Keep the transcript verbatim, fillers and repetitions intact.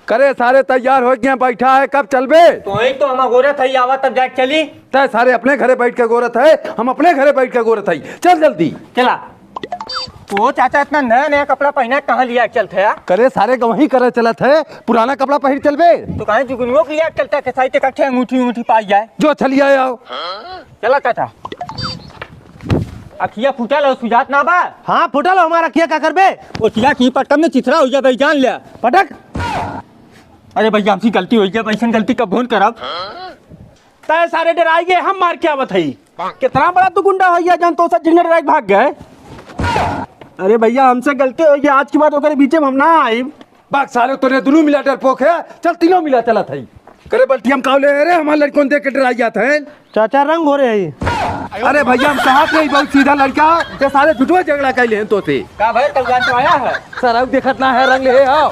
करे सारे, तैयार होइ गया, बैठा है, कब चलबे? तो वही तो हम अगोरत है, आवा तब जाके चली। तय सारे अपने घरे बैठ के गोरत है, हम अपने घरे बैठ के गोरत है। चल जल्दी। चला। ओ चाचा, इतना नया नया कपड़ा पहिना कहाँ लिया के चलत है यार? करे सारे, गवही करे चलत है, पुराना कपड़ा पहिर चलबे। तो कहीं जुगनुओ के लिया के चलत है, कसाई ते कट्ठे अंगूठी अंगूठी पाई जाए। जो चलिया आओ। चला चाचा। अखिया फूटल हो, सुजात ना बा? हाँ, फूटल हो हमार अखिया, का करबे? ओठिया की पटकम में चिथरा होइ जाबे, जान ले। पटक। अरे भैया, हमसे गलती होइ गया, ऐसन गलती कबहुँ न करब। तय सारे डेराइ गए, हम मार के आवत हई। कितना बड़ा तू गुंडा होइ गया, जौन तोसे झिंगने डेराइ के भाग गए। अरे भैया, हमसे गलती होइ गया, आज के बाद ओकरे बीचे में हम ना आइब। बाक सारे, तोरे दुनू मिला डरपोक है, चल तीनों मिला चलत हई। करे बल्टी हम काव ले रे, हमार लड़कन देख के डेराइ जात हैं। चाचा रंग घोरे हई। अरे भैया, हम कहत रही बहुत सीधा लड़का, ये सारे झूठो झगड़ा कइ लेहेन तोसे। का भाई, कल जान तो आया है? सर, अब देखत ना है, रंग ले आओ।